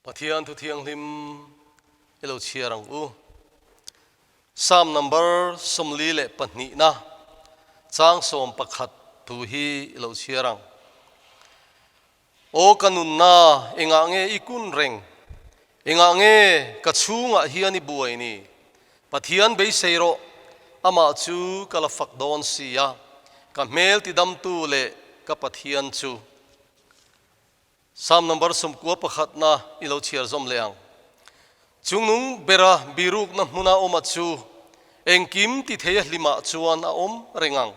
Pathian thu thianghlim i lo chhiar ang u. Psalm number 42 na chang 11 thu hi i lo chhiar ang. Aw ka nunna, engah nge i kun reng? Engah nge ka chhungah hian i buai ni? Pathian beisei rawh, amah chu ka la fak dawn si a, ka hmel tidamtu leh ka Pathian chu. Psalm number 91 na i lo chhiar zawm leh ang. Chungnung bera birukna hmuna awma chu engkim ti thei a hlimah chuan a awm reng ang.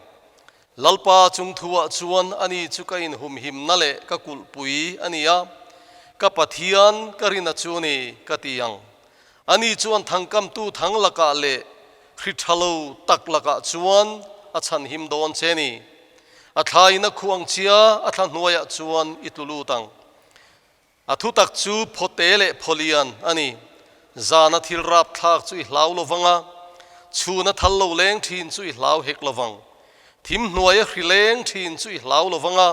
Lalpa chung thuah chuan ani chu ka inhumhimna leh ka kulhpui a ni a, ka Pathian ka rina chu ni ka ti ang. Ani chuan thangkamtu thang lakah leh hri tha lo tak lakah chuan a chhanhim dawn che ni. A thlaiin a khuang chia, a thla hnuaiah chuan i tlu lut ang. A thutak chu phawte leh phawlian a ni. Zana thil rapthlak chu i hlau lo vang a, chhuna thal lo leng thin chu i hlau hek lo vang. Thim hnuaia hri leng thin chu i hlau lo vang a,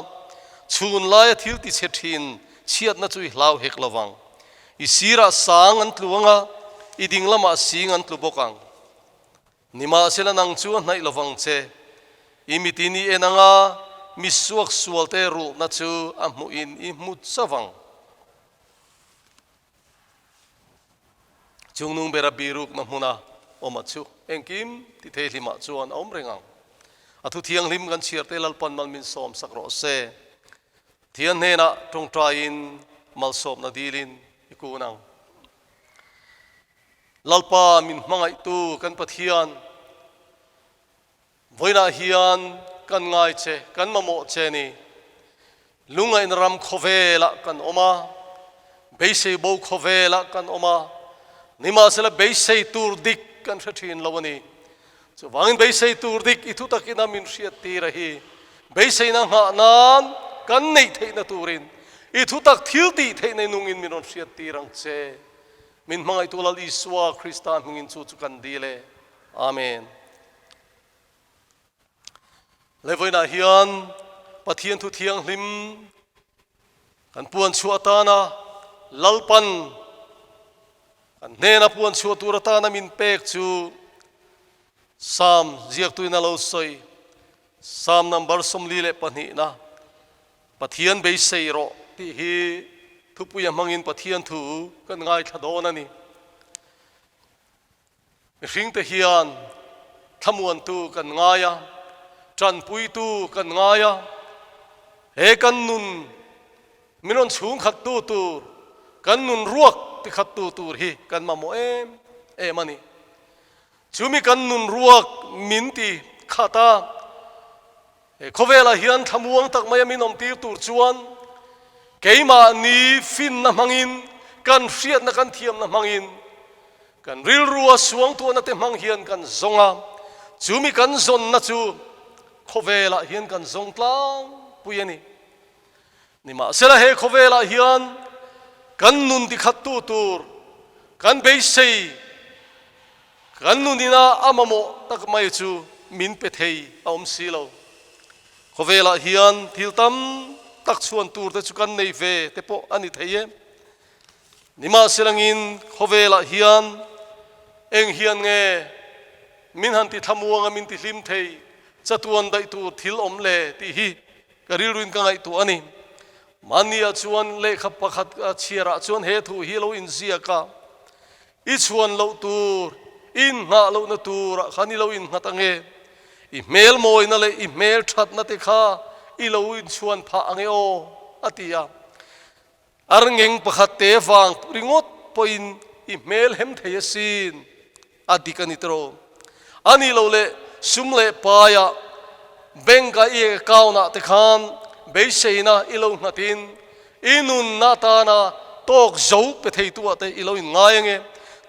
chhun laia thil tichhe thin chhiatna chu i hlau hek lo vang. I sirah sang an tlu ang a, i ding lamah sing an tlu bawk ang. Nimahsela nang chu a hnaih lo vang che. I mitin i en ang a, mi suak sualte rulhna chu a hmuhin i hmu chauh ang. Chungnung bera birukna hmuna awma chu engkim ti thei hlimah chuan a awm reng ang. A thu thianghlim kan chhiar te Lalpan mal min sawm sak rawh se. Thian hnenah tawngtaiin malsawmna dilin i kun ang. Lalpa min hmangaihtu kan Pathian, vawiinah hian kan ngai che, kan mamawh che ni. Lungaihna ram khawvelah kan awm a, beisei bo khawvelah kan awm a, nimahsela beisei tur dik kan hre thin lo a ni. Chuvangin beisei tur dik i thu takin a min hriat tir a hi. Beiseina nghah nan kan neih theihna turin i thu tak thil tih theihna nungin min rawn hriat tir ang che. Min hmangaihtu Lal Isua Krista hmingin chu chu kan dil e. Amen. Leivawiinah hian Pathian thu thianghlim kan puan chhuah atana Lalpan kan hnena puan chhuah tur atana min pek chu Psalm ziaktuin a lo sawi Psalm number 42 na Pathian beisei rawh tih hi thupui a hmangin Pathian thu kan ngaithla dawn a ni. Mihringte hian thlamuantu kan ngai a, tanpuitu kan ngai a, he kan nun min rawn chhungkhattu tur, kan nun ruak tikhattu tur hi kan mamawh em em a ni. Chumi kan nun ruak min ti khat a, he khawvelah hian thlamuang tak maia min awmtir tur chuan keimahni finna hmangin, kan hriatna kan thiamna hmangin, kan rilrua suangtuahna te hmang hian kan zawng a, chumi kan zawnna chu khawvelah hian kan zawng tlangpui a ni. Nimahsela he khawvelah hian kan nun tikhattu tur, kan beisei, kan nunina a mamawh tak mai chu min pe thei a awm si lo. Khawvelah hian thil tam tak chhuan tur te chu kan nei ve te pawh a ni thei e. Nimahselangin khawvelah hian eng hian nge min han ti thlamuang a min ti hlim thei chatuan daih tur thil awm le tih hi ka rilruin ka ngaihtuah a ni. Mahnia chuan lehkha pakhat chhiarah chuan he thu hi lo inziak a, I chhuan loh tur, i inngah lohna turah khan i lo innghat ange, i hmel mawina leh i hmel thatna te kha i lo inchhuan phah ange aw, a ti a. Arngeng pakhat te vang ringawt pawhin i hmel hem thei asin, a dik a ni tawh. A nih loh leh sum leh paiah bank-a i account-ah te khan beiseina i lo nghatin i nunna atana tawk zo pe theitu-ah te i lo inngai ange.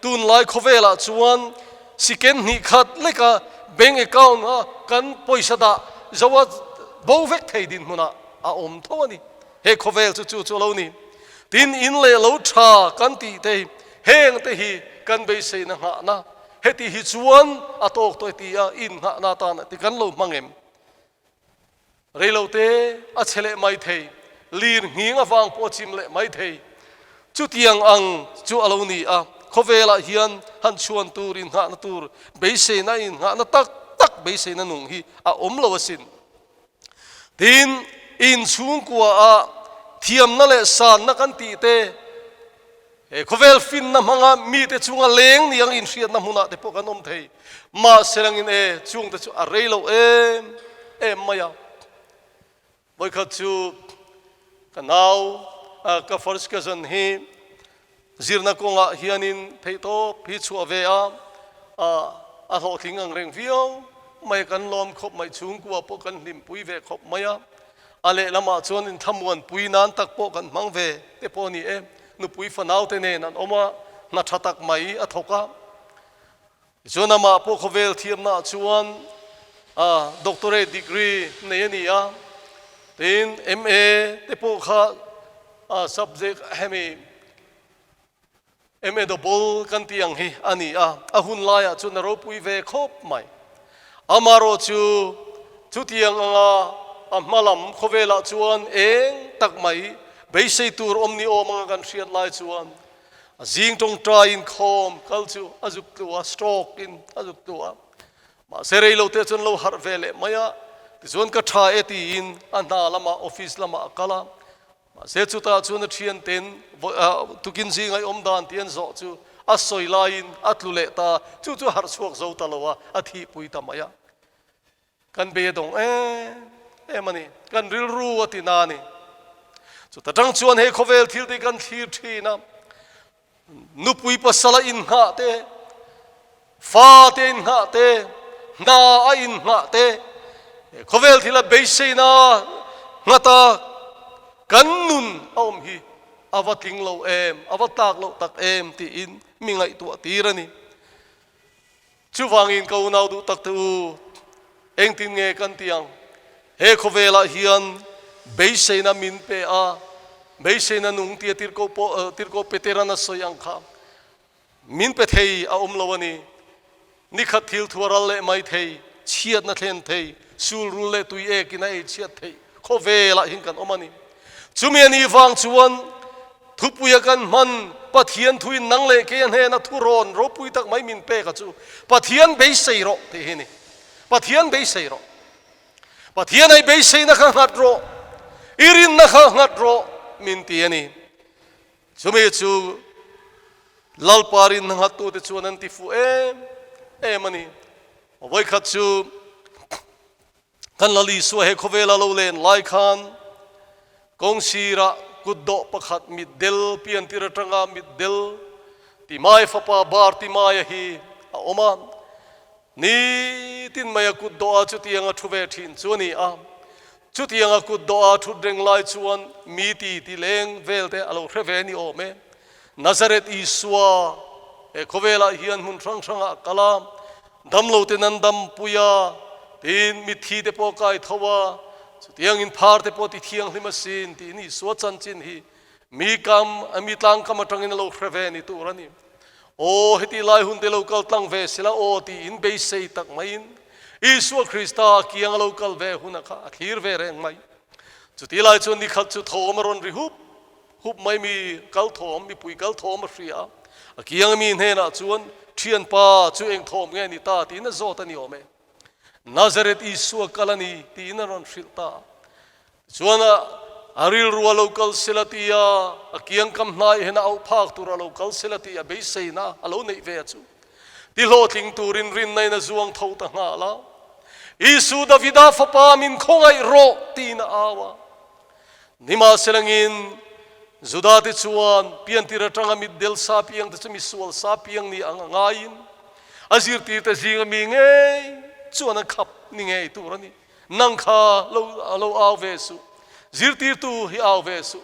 Tunlai khawvelah chuan siken hnih khat leka bank account-a kan pawisa dah zo a bo vek thei dinhmunah a awm tho a ni. He khawvel chu chu chu a lo ni. Tin, in leh lo tha kan tih te heng te hi kan beiseina nghahna. Heti hi chuan a tawk tawh ti a in nghahna atan ti kan lo hmang em? Reilo te a che leh mai thei, lir nghing avang pawh a chim leh mai thei. Chutiang ang chu a lo ni a, khawvelah hian han chhuan tur innghahna tur beiseina innghahna tak tak beiseina nung hi a awm lo asin. Tin, inchhungkuaah thiamna leh sanna kan tih te, he khawvel finna hmanga mite chunga leng ni ang inhriatna hmunah te pawh kan awm thei. Mahse langin e, chungte chu a rei lo em em mai a. Vawikhat chu ka nau ka first cousin hi zirna kawngah hianin theihtawp hi chhuah ve a, a hlawhtling ang reng viau mai kan lawm khawp mai, chhungkua pawh kan hlimpui ve khawp mai a, a lehlamah chuan inthlamuanpui nan tak pawh kan hmang ve te pawh a ni e, nupui fanau te nen an awm a, hna tha tak mai a thawk a. Tichuan amah pawh khawvel thiamnaah chuan doctorate degree nei a ni a, tin MA te pawh kha subject hemi MA double kan tih ang hi a ni a, a hun laiah chuan a ropui ve khawp mai. Amaherawh chu chutiang anga a hma lam khawvelah chuan eng tak mai beisei tur awm ni awm anga kan hriat lai chuan A zing tawngtai inkhawm kal chu a zuk tlu a, stroke in a zuk tlu a. Mahse rei lo te chuan lo harh ve leh mai a, tichuan ka tha e tiin a hna lamah office lamah a kal a. Mahse chutah chuan a thian ten tukin zinga i awm dan tih an zawh chu a sawi laiin a tlu leh ta, chu chu harh chhuak zo ta lo a, a thihpui ta mai a. Kan bei a dawng em em a ni, kan rilru a ti na a ni. Chuta tang chuan hei khawvel thil te kan thlir thin a, nupui pasal a innghah te, fa te innghah te, hna a innghah te, khawvel thil a beiseina nghata kan nun a awm hi a va tling lo em, a va tlak loh tak em tiin mi ngaihtuah tir a ni. Chuvangin ka unau duh tak te u, engtin nge kan ti ang? He khawvelah hian beiseina min pe a, beiseina nung tia tirhkoh pawh tirhkoh Peteran a sawi ang kha min pe thei a awm lo a ni. Nikhat thil thu a ral leh mai thei, chhiatna thlen thei, sul rul leh tui ekin a ei chhiat theih khawvelah hian kan awm a ni. Chumi a nih vang chuan Thupuia kan hman Pathian thuin nang leh kei a hnena thurawn ropui tak mai min pek a chu Pathian beisei rawh tih hi a ni. Pathian beisei rawh. Pathian ei beiseina kha nghat rawh, i rinna kha nghat rawh min ti a ni. Chumi chu Lalpa rinna nghattute chuan an ti fuh em em a ni. Vawikhat chu Kan Lal Isua he khawvela lo len lai khan kawng sirah kutdawh pakhat mitdel piantir atanga mitdel Timai fapa Bartimaia hi a awm a. Nitin maia kutdawh a chutianga thu ve thin chu a ni a. Chutianga kutdawh a thut reng lai chuan mi ti ti leng vel te a lo hre ve ni awm e. Nazareth Isua he khawvelah hian hmun hrang hrangah a kal a, damlo ten an dampui a, tin mitthi te pawh a kai tho a, chutiangin phar te pawh ti thianghlim asin tiin Isua chanchin hi mi kam, mi tlangkam atangin a lo hre ve ni tur a ni. Aw, heti lai hun te lo kal tlang ve sela aw tiin beisei tak maiin Isua Krista a kiang a lo kal ve huna kha a thlir ve reng mai. Chuti lai chuan nikhat chu thawm a rawn ri hup Hup mai mi kal thawm, mipui kal thawm a hria a, a kiang mi hnenah chuan, Thianpa, chu eng thawm nge ni ta? tiin a zawt a ni awm e. Nazareth Isua kal a ni, tiin a rawn hrilh ta a. Tichuan a rilru a lo kal sela ti a, a kiang kam hnai hian a auh phak tur a lo kal sela tih a beiseina a lo neih ve a chu. Ti hlawhtling turin rinna in a zuang tho ta nghal a. Isu Davida fapa min khawngaih rawh, tiin a au a. Nimahselangin, Judate chuan piantir atanga mitdel sa piangte chu misual sa piang ni ang a ngaiin, a zirtirte zinga mi ngei chuan an khap ni ngei tur a ni. Nang kha lo lo au ve suh, zirtirtu hi au ve suh.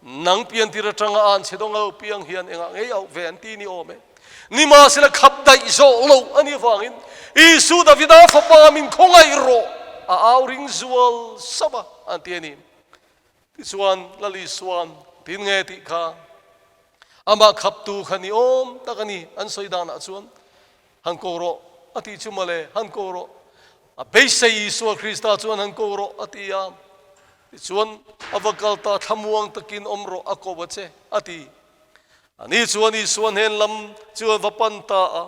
Nang piantir atanga an chhe dawng a lo piang hian engah ngei auh ve an ti ni awm e. Nimahsela khap daih zawh lo a nih avangin Isu Davida fapa min khawngaih rawh a au ring zual sap a an ti a ni. Tichuan Lal Isuan tin nge tih kha amah khaptu kha ni awm tak a ni an sawi danah chuan han ko rawh a tih chu mawle han ko rawh a beisei Isua Krista chuan han ko rawh a ti a. Tichuan a va kal ta thlamuang takin awm rawh a ko a che a ti. Ani chuan Isua hnen lam chu a va pan ta a,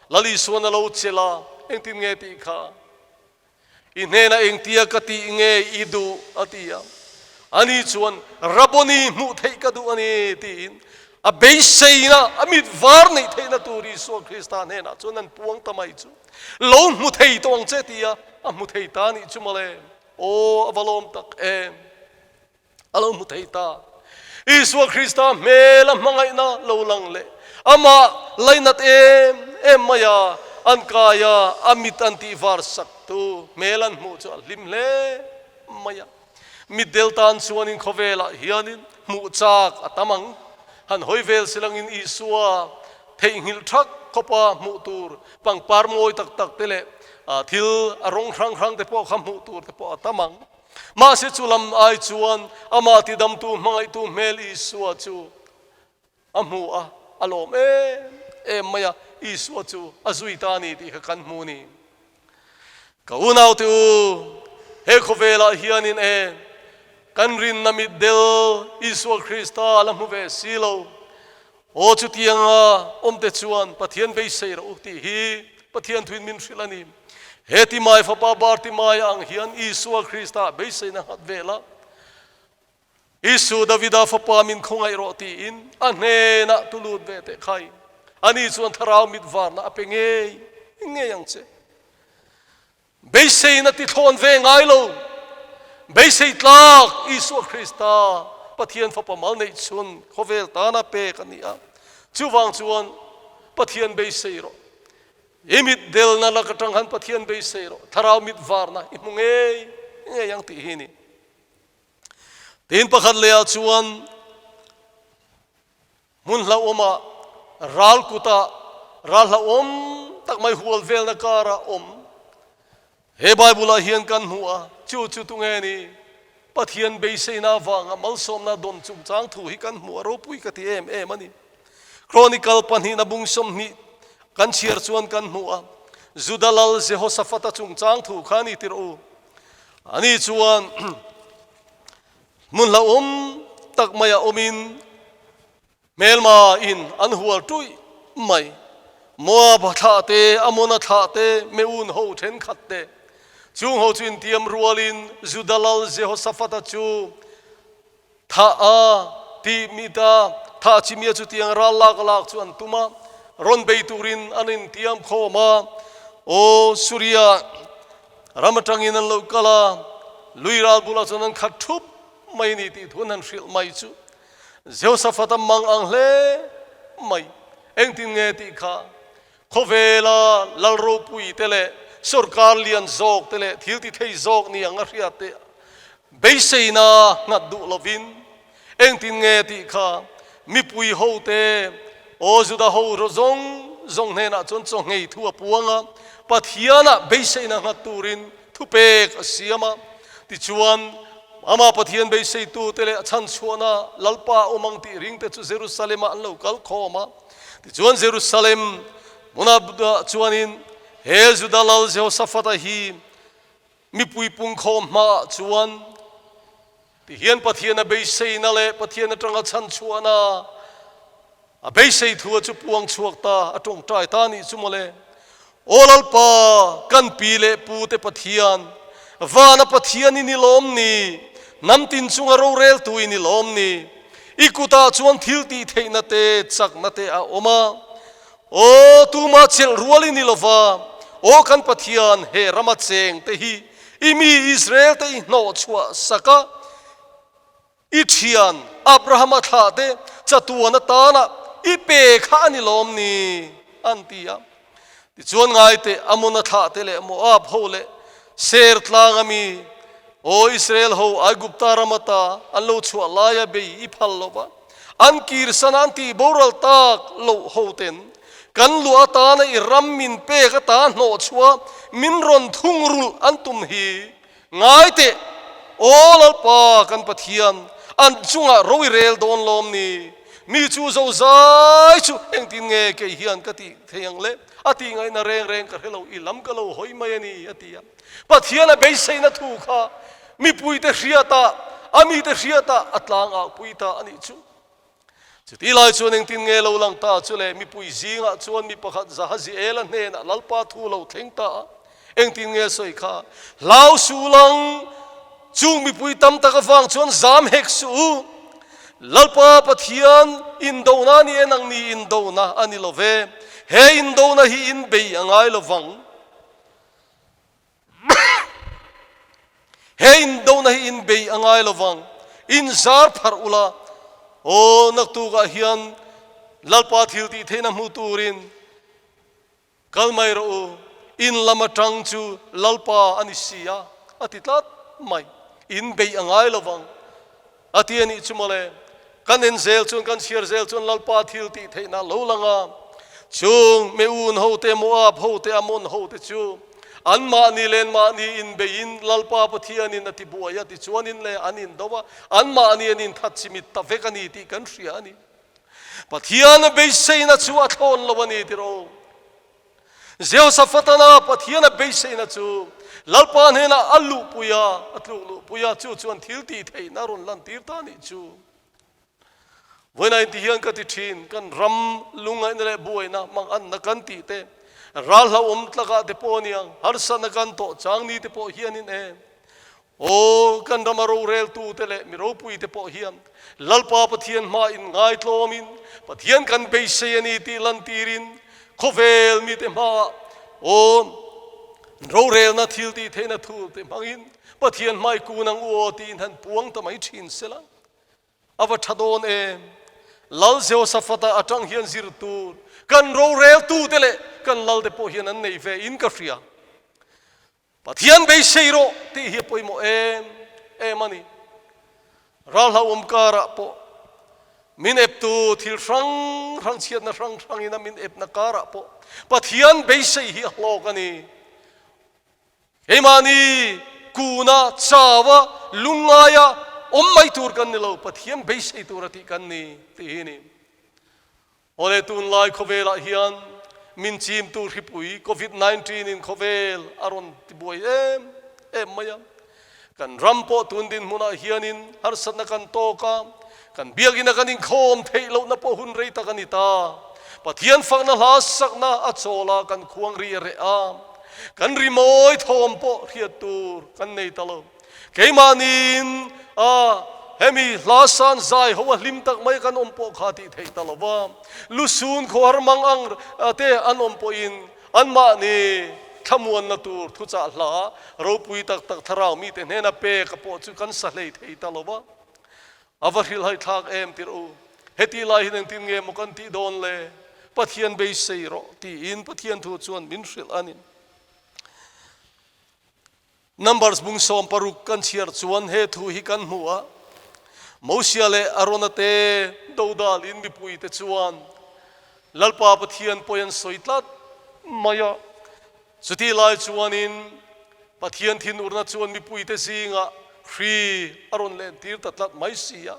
Lal Isuan a lo chelh a, Engtin nge tih kha? I hnenah engtia ka tih nge i duh? a ti a. Ani chuan, Rabboni hmuh theih ka duh a ni, tiin a beiseina, a mit var neih theihna tur Isua Krista hnenah chuan an puang ta mai chu. Lo hmu thei tawh ang che tia a hmu thei ta nih chu mawle. Aw, a va lawm tak em! A lo hmu thei ta. Isua Krista hmel a hmangaihna lo lang leh amah lainat em em mai a, an kai a, a mit an tih var sak tu hmel an hmuh chu a hlim hle mai a. Mitdel tan chuanin khawvelah hianin hmuh chak a tam ang. Han hawi vel silangin Isua theihnghilh thak khawpa hmuh tur pangpar mawi tak tak te leh thil a rawng hrang hrang te pawh kha hmuh tur te pawh a tam ang. Mahse chu lam ai chuan amah tidamtu hmangaihtu hmel Isua chu a hmu a, a lawm em em mai a, Isua chu a zui ta a ni tih kha kan hmu ni. Ka unaute u, he khawvelah hianin e, kan rinna mitdel Isua Krista la hmu ve si lo. Aw chutianga awmte chuan Pathian beisei rawh u tih hi Pathian thuin min hrilh a ni. He Timai fapa Bartimaia ang hian Isua Krista beiseina nghat vel a, Isu Davida fapa min khawngaih rawh tiin a hnenah tu lut ve teh khai. Ani chuan thlarau mit varna a pe ngei ngei ang che. Beiseina ti thlawn ve ngai lo, beisei tlak Isua Krista, Pathian Fapa mal neih chhun khawvel tana pek a ni a. Chuvang chuan Pathian beisei rawh. I mit delna lak atang khan Pathian beisei rawh. Thlarau mit varna i hmu ngei ngei ang tih hi a ni. Tin pakhat lehah chuan Hmun hlauhawmah ral kutah ral hlauhawm tak mai hual velna karah awm. He Bible-ah hian kan hmu a, chu chu tunge ni? Pathian beiseina avanga malsawmna dawn chungchang thu hi kan hmu a, ropui ka ti em em a ni. Chronicle pahnihna bung 20 kan chhiar chuan kan hmu a, Juda lal Jehoshaphat-a chungchang thu kha a ni tirh u. Ani chuan Hmun hlauhawm tak maiah awmin hmelma in an hual tuih mai. Moab thlah te, Amona thlah te, Meun ho thenkhat te, chung ho chu intiam rualin Juda lal Jehoshaphat-a chu thah a tih mita thah chimia chutiang ral lak lak chu an tum a, rawn bei turin an intiam khawm a. Aw Suria, Ram atangin an lo kal a, lui ral bulah chuan an khat thup mai a ni tih thu an han hrilh mai chu Jehoshaphat a mang ang hle mai. Engtin nge tih kha khawvela lal ropui te leh sorkar lian zawk te leh thil ti thei zawk ni ang a hriat te beiseina nghat duh lovin Engtin nge tih kha mipui hote, aw Juda ho zawng zawng hnenah chuan chawnghei thu a puang a, Pathianah beiseina nghat turin thupek a siam a. Tichuan, amah Pathian beiseitute leh a chhanchhuahna Lalpa awm ang tih ringte chu Jerusalem-ah an lo kal khawm a. Tichuan, Jerusalem hmunah chuanin he Juda lal Jehoshaphat-a hi Mipui pungkhawm hmaah chuan tihian Pathian a beiseina leh Pathian atanga chhanchhuahna a beisei thu a chu puang chhuak ta, a tawngtai ta nih chu mawle. Aw Lalpa, kan pi leh pu te Pathian, vana Pathian i ni lawm ni? Hnam tin chunga roreltu i ni lawm ni? I kutah chuan thil tih theihna te, chakna te a awm a. Aw, tuma chelh rual i ni lova, aw kan Pathian, he rama cheng te hi i mi Israel te i hnawh chhuah sak a, i thian Abrahama thlah te chatuan atana i pe kha a ni lawm ni? an ti a. Tichuan ngaite Amona thlah te leh Moab ho leh Ser tlanga mi, aw Israel ho Aigupta ram ata an lo chhuah laia bei i phal lova, An kirsan a an tih boral tak loh ho ten kan luah atana i ram min pek ata hnawh chhuah min rawn thung rulh an tum hi ngai teh Aw Lalpa kan Pathian an chungah ro i rel dawn lawm ni? Mi chu zozai chu engtin nge kei hian ka tih thei ang le? A tih ngaihna reng reng ka hre lo, i lam ka lo hawi mai a ni a ti a. Pathian a beiseina thu kha Mipuite hriatah, a mite hriatah a tlangah pui ta a nih chu. Chutih lai chuan engtin nge lo lang ta chu le? Mipui zingah chuan mi pakhat Zahaziela hnenah Lalpa thu lo thleng ta a, engtin nge sawi kha? Hlau suh lang, chung mipui tam tak avang chuan zam hek suh u. Lalpa Pathian indona ni e nang ni indona a ni lo ve, he indona hi in bei a ngai lo vang. He indona hi in bei a ngai lo vang, in zar pharh ula, aw naktukah hian Lalpa thil tih theihna hmu turin kal mai rawh u, in lam atang chu Lalpa a ni si a, a ti tlat mai. In bei a ngai lo vang. A ti a nih chu mawle, kan en zel chuan kan chhiar zel chuan Lalpa thil tih theihna lo lang a, chung Meun ho te, Moab ho te, Ammon ho te chu anmahni leh anmahni inbeiin Lalpa Pathianin a ti buai a, tichuanin le an indo a, anmahni an inthat chimit ta vek a ni tih kan hria a ni. Pathian beiseina chu a thlawn lo a ni tiraw? Jehoshaphat-ana Pathiana beiseina chu Lalpa hnenah a luhpui a, a tluk luhpui a, chu chuan thil tih theihna a rawn lantir ta a nih chu. Vawiin ti hian ka ti thin, kan ram lungngaihna leh buaina manganna kan tih te, ral hlauhawm tlakah te pawh a niang, harsatna kan tawh chang ni te pawh hianin e, Aw, kan rama roreltute leh mi ropuite pawh hian Lalpa Pathian hma in ngaitlawmin Pathian kan beisei a ni tih lantirin khawvel mite hmaah aw rorelna thil tih theihna thu te hmangin Pathian hmai kun ang u aw tiin han puang ta mai thin sela a va tha dawn em. Lal Jehoshaphat-a atang hian zir tur kan roreltute leh kan lalte pawh hian an nei ve in ka hria. Pathian beisei rawh tih hi a pawimawh em em a ni. Ral hlauhawm karah pawh min eptu thil hrang hrang chhiatna hrang hrangin a min epna karah pawh Pathian beisei hi a hlawk a ni. Keimahni kuna chaua lungngaia awm mai tur kan ni lo, Pathian beisei tura tih kan ni tih hi a ni. Awle tunlai khawvelah hian min chimtu hripui Covid 19 in khawvel a rawn tibuai em em mai a. Kan ram pawh tun dinhmunah hianin harsatna kan tawk a, kan biakina kan inkhawm theih lohna pawh hun rei tak a ni ta. Pathian fakna hla sakna a chawl a, kan khuang ri a reh a, kan rimawi thawm pawh hriat tur kan nei ta lo. Keimahniin a hemi hla san zai ho a hlim tak mai kan awm pawh kha tih theih ta lo va, lusun khawhar mang ang te an awm pawhin anmahni thlamuanna tur thuchah hla ropui tak tak thlarau mite hnena pek a pawh chu kan sa hlei thei ta lo va. A va hrilhai thlak em tirh u, heti lai hian engtin nge maw kan tih dawn le? Pathian beisei rawh tiin Pathian thu chuan min hrilh a ni. Numbers bung 16 kan chhiar chuan he thu hi kan hmu a, Mosia leh Arona te dodalin mipuite chuan Lalpa Pathian pawi an sawi tlat mai a. Chutih lai chuanin Pathian thinurna chuan mipuite zingah hri a rawn lentir ta tlat mai si a.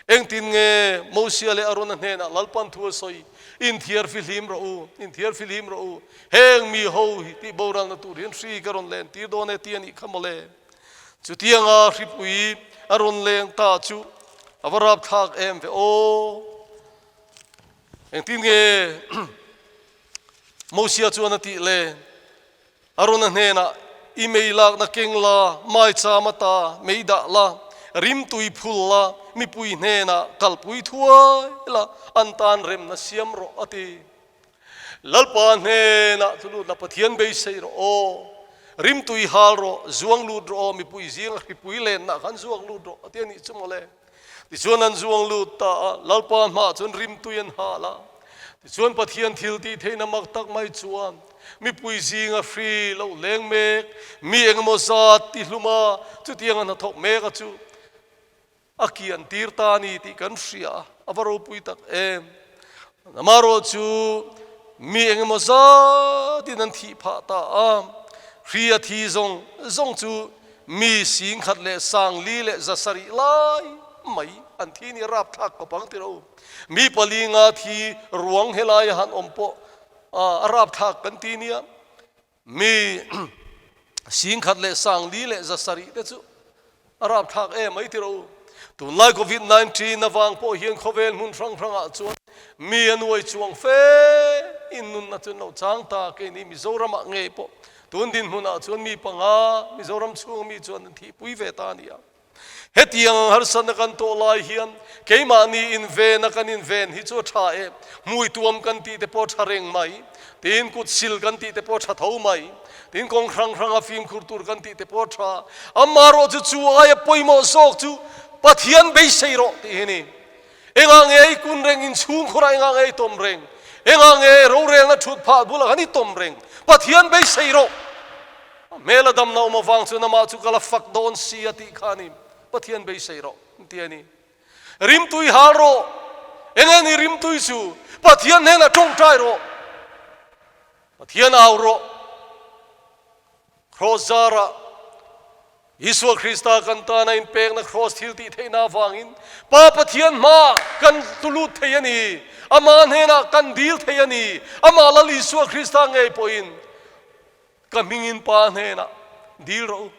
Engtin nge Mosia leh Arona hnenah Lalpan thu a sawi, Inthiar fihlim rawh u, inthiar fihlim rawh u, heng mi ho hi tih boralna tur hian hri ka rawn len tir dawn e ti a nih kha mawle. Chutianga hripui a rawn leng ta chu a va rapthlak em ve aw. Engtin nge Mosia chuan a tih le? Arona hnenah, I mei lakna keng la, maicham ata mei dah la, rimtui phul la, mipui hnenah kalpui thuai la, an tan remna siam rawh, a ti. Lalpa hnenah chu lut la, Pathian beisei rawh aw, rimtui hal rawh, zuang lut rawh aw, mipui zinga hripui lenna khan zuang lut rawh, a ti a nih chu mawle. Tichuan an zuang lut ta a, Lalpa hmaah chuan rimtui an hal a. Tichuan Pathian thil tih theihna mak tak mai chuan mipui zinga hri lo leng mek, mi engemaw zat ti hlum a, chutiang a hnathawk mek a chu a kian tir ta a ni tih kan hria a, a va ropui tak em. Amaherawh chu mi engemaw zatin an thih phah ta a, hri a thi zawng zawng chu mi 10,000 leh 4,000 leh 700 lai mai an thi ni rapthlak khawp ang tiro. Mi pali nga thi ruang helai a han awm pawh a rapthlak kan ti nia. Mi 10,000 leh 4,000 leh 700 te chu a rapthlak em mai tiro. Tunlai Covid 19 avang pawh hian khawvel hmun hrang hrangah chuan mi a nuai chuang fe in nunna chu an lo chang ta. Keini Mizoramah ngei pawh tun dinhmunah chuan mi panga Mizoram chhunga mi chuan an thihpui ve ta a ni a. Hetiang harsatna kan tawh lai hian keimahni invena kan inven hi chu a tha e, hmuituam kan tih te pawh a tha reng mai, tin kut sil kan tih te pawh a tha tho mai, tin kawng hrang hranga fimkhur tur kan tih te pawh a tha. Amaherawh chu chu aia pawimawh zawk chu Pathian beisei rawh tih hi a ni. Engah nge i kun reng, inchhungkhurah engah nge i tawm reng, engah nge rorelna thut phah bulah khan i tawm reng, Pathian beisei rawh. A hmel a damna awm avang chuan amah chu ka la fak dawn si a tih kha a ni. Pathian beisei rawh an ti a ni. Rimtui hal rawh. Eng nge ni rimtui chu? Pathian hnenah tawngtai rawh. Pathian au rawh. Kraws zarah Isua Krista kan tana inpekna kraws thil tih theihna avangin Pa Pathian hmaah kan tlu lut thei a ni. Amah hnenah kan dil thei a ni. Amah Lal Isua Krista ngei pawhin Ka hmingin Pa hnenah dil rawh u.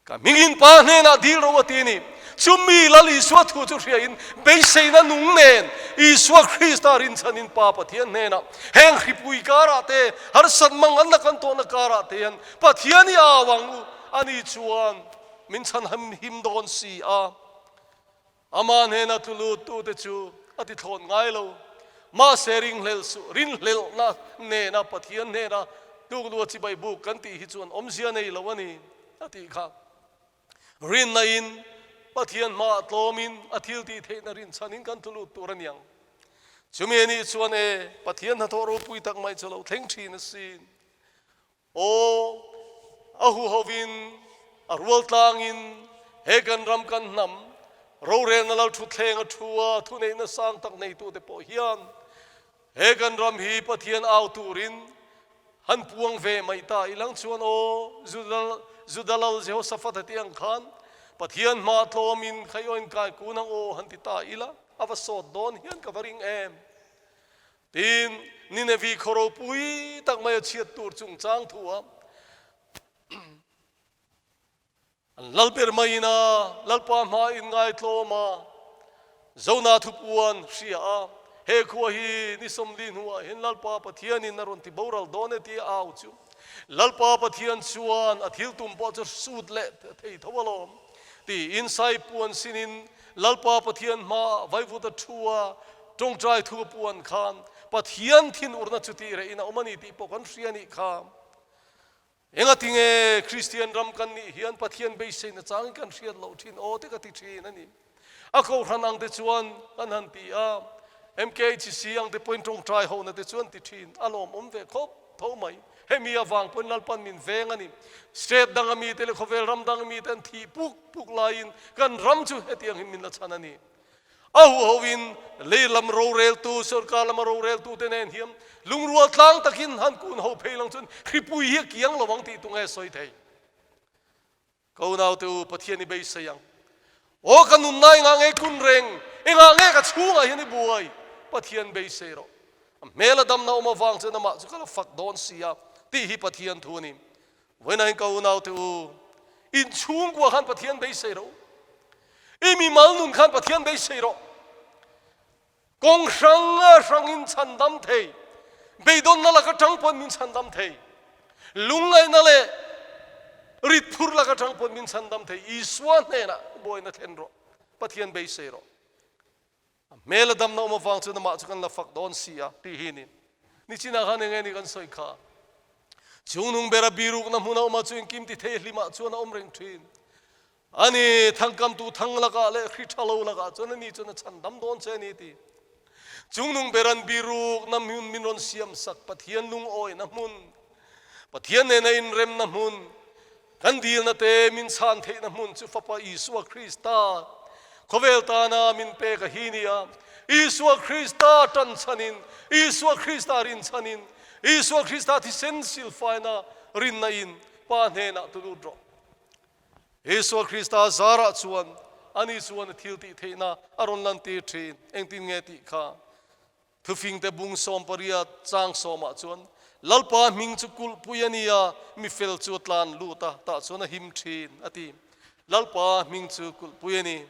Ka hmingin Pa hnenah dil rawh u a ti a ni. Chumi Lal Isua thu chu hriain beiseina nung nen Isua Krista rinchhanin Pa Pathian hnenah heng hripui karah te, harsat mang an la kan tawhna karah te hian Pathian i au ang u a ni chuan min chhan him dawn si a. Amah hnena tlu luttute chu a ti thlawn ngai lo. Mahse ringhlelh suh, rinhlelhna nena Pathian hnena tlukluh a chibai buk kan tih hi chuan awmzia nei lo a ni, a tih kha. Rinna in Pathian hmaah tlawmin a thil tih theihna rinchhanin kan tlu lut tur a niang. Chumi a nih chuan e, Pathian hnathawh ropui tak mai chu lo thleng thin asin. Aw, a huhovin, a rual tlangin, he kan ram kan hnam, rorelna lal thutthleng a thu a, thuneihna sang tak neitute pawh hian he kan ram hi Pathian au turin han puang ve mai ta i lang chuan aw, Juda lal Jehoshaphat a tih ang khan Pathian hma tlawmin khaiawin kai kun ang aw han ti ta ila, a va sawt dawn hian ka va ring em. Tin, Ninevi khaw ropui tak mai a chhiat tur chungchang thu a an lal ber maiin a Lalpa hma inngaitlawm a, Zona thupuan hria a, he khua hi ni sawmli hnuah hian Lalpa Pathianin a rawn ti boral dawn e tih a au chu. Lalpa Pathian chuan a thil tum pawh chu sut leh thei tho alawm tiin Saipuan sinin Lalpa Pathian hmaah vaivuta thu a tawngtai thu a puan khan Pathian thinurna chu tih reh in a awm a ni tih pawh kan hria nih kha. Engati nge Kristian ram kan nih hian Pathian beiseina changin kan hriat loh thin aw te ka ti thin a ni. A kohhran ang te chuan kan han ti a, MKHC ang te pawhin tawngtai hona te chuan ti thin a lawmawm ve khawp tho mai. Hemi avang pawhin Lalpan min veng a ni. State danga mite leh khawvel ram danga mite an thih puk puk laiin kan ram chu hetiang hi min la chhan a ni. A huhoin lei lam roreltu, sorkar lama roreltute nen hian lungrual tlang takin han kun ho phei lang chuan hripui hi a kiang lo ang tih tu nge sawi thei. Ka unaute u, Pathian i beisei ang. Aw ka nunna engah nge kun reng? Engah nge ka chhungah hian i buai? Pathian beisei rawh. A hmel a damna awm avang chuan amah chu ka la fak dawn si a, tih hi Pathian thu a ni. Vawiin ka unaute u, in chhungkua khan Pathian beisei rawh u. I mimal nun khan Pathian beisei rawh. Kawng hrang a hrangin chhandam thei, beidawnna lak atang pawn min chhandam thei, lungngaihna leh ritphur lak atang pawn min chhandam thei. Isua hnenah buaina thlen rawh, Pathian beisei rawh. A hmel a damna awm avang chuan amah chu kan la fak dawn si a tih hi ni. Nichinah khan eng nge ni kan sawi kha? Chungnung bera birukna hmun a awm a, chu engkim ti thei hlimah chuan a awm reng thin. A ni, thangkamtu thang lakah leh hri tha lo lakah chuan ani chuan a chhandam dawn che a ni ti. Chungnung ber an birukna hmun min rawn siam sak Pathian lungawina hmun, Pathian nena inremna hmun, kan dilna te min chhan theihna hmun chu Fapa Isua Krista khawvel tana min pek a hi nia. Isua Krista tan chhanin, Isua Krista rin chhanin, Isua Krista thisen silfaina rinna in Pa hnenah tu lut rawh. Isua Krista zarah chuan ani chuan a thil tih theihna a rawn lantir thin. Engtin nge tih kha? Thufingte bung 18 chang sawmah chuan, Lalpa hming chu kulhpui a ni a, mi fel chu a tlan lut a, tah chuan a him thin, a ti. Lalpa hming chu kulhpui a ni.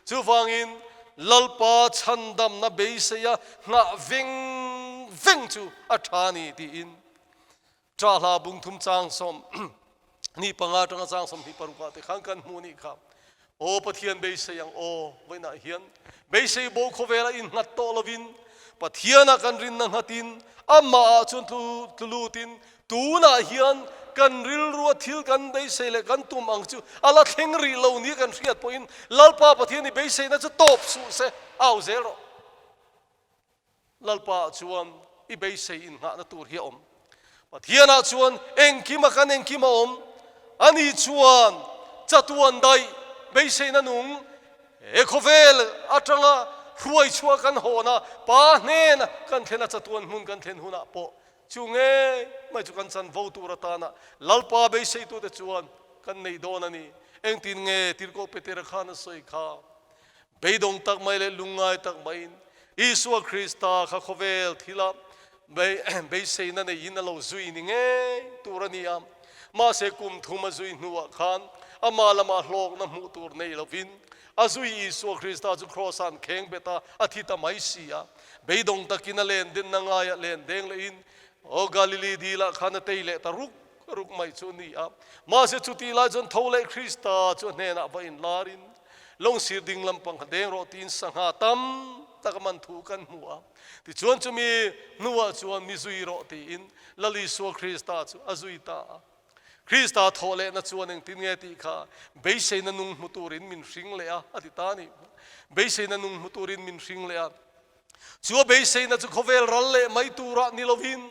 Chuvangin Lalpa chhandamna beiseia nghah veng veng chu a tha a ni tiin Ṭahla bungthum chang 25 aṭanga chang 26 ah te khan kan hmuh nih kha. Aw Pathian beisei ang aw, vawiinah hian beisei bo khawvela innghat tawh lovin Pathianah kan rinna nghatin amahah chuan tlu tlu lutin tunah hian kan rilrua thil kan beisei leh kan tum ang chu a la thleng rih lo nia kan hriat pawhin Lalpa Pathian i beiseina chu tawp suh se, au zel rawh. Lalpa ah chuan i beisei innghahna tur hi a awm. Pathian ah chuan engkim a kan engkim a awm. Ani chuan chatuan daih beiseina nung he khawvel atanga hruai chhuah kan hawn a, Pa hnena kan thlen a chatuan hmun kan thlen hunah pawh chu ngei mai chu kan chanvo tur atana Lalpa beiseitute chuan kan neih dawn a ni. Engtin nge Tirhkoh Petera khan a sawi kha? Beidawng tak mai leh lungngai tak maiin Isua Krista kha khawvel thila beiseina neiin a lo zui ni ngei tur a ni a. Mahse kum thum a zui hnuah khan amah lamah hlawkna hmuh tur nei lovin a zui Isua Krista chu Kraws-ah an kheng bet a, a thi ta mai si a. Beidawng takin a len denna ngaiah len deng lehin aw Galili dilah khan a tei leh ta ruk ruk mai chu a ni a. Mahse chutih lai chuan tho leh Krista chu a hnenah va inlarin Lawngsir ding lampang kha deng rawh tiin sangha tam tak a man thu kan hmu a. Tichuan chumi hnuah chuan mi zui rawh tiin Lal Isua Krista chu a zui ta a. Krista thawh lehna chuan engtin nge tih kha beiseina nung hmu turin min hring leh a, a ti ta a ni. Beiseina nung hmu turin min hring leh a. Chu a beiseina chu khawvel ral leh mai turah ni lovin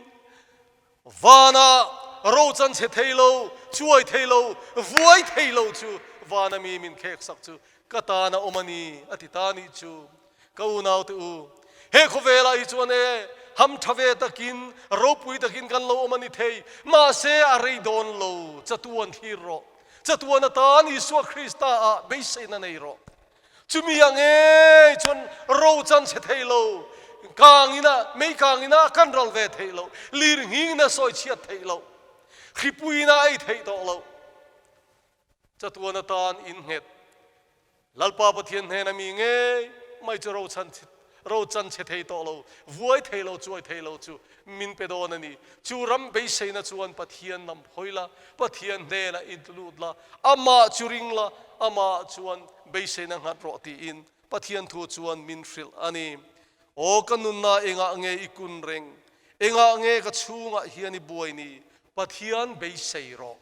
Vana ro chan chhe thei lo, chuai thei lo, vuai thei lo chu vana mi min khek sak chu ka tan a awm a ni, a ti ta nih chu. Ka unaute u, he khawvelah hi chuan e, ham tha ve takin, ropui takin kan lo awm a ni thei, mahse a rei dawn lo, chatuan thlir rawh. Chatuan atan Isua Krista ah beiseina nei rawh. Chumi ah ngei chuan ro chan chhe thei lo, kang ina, mei kang ina kan ral ve theih lo, lir nghing ina sawi chhiat theih lo, hripui ina ei theih tawh lo. Chatuan atan in nghet Lalpa Pathian hnena mi ngei mai chu ro chan ro chan chhe thei tawh lo, vuai thei lo, chuai thei lo chu min pe dawn a ni. Chu ram beiseina chuan Pathian lam hawi la, Pathian hnenah intlut la, amah chu ring la, amah chuan beiseina nghat rawh tiin Pathian thu chuan min hrilh a ni. Aw ka nunna engah nge i kun reng? Engah nge ka chhungah hian i buai ni? Pathian beisei rawh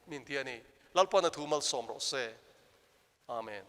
min ti a ni. Lalpana thu malsawm rawh se. Amen.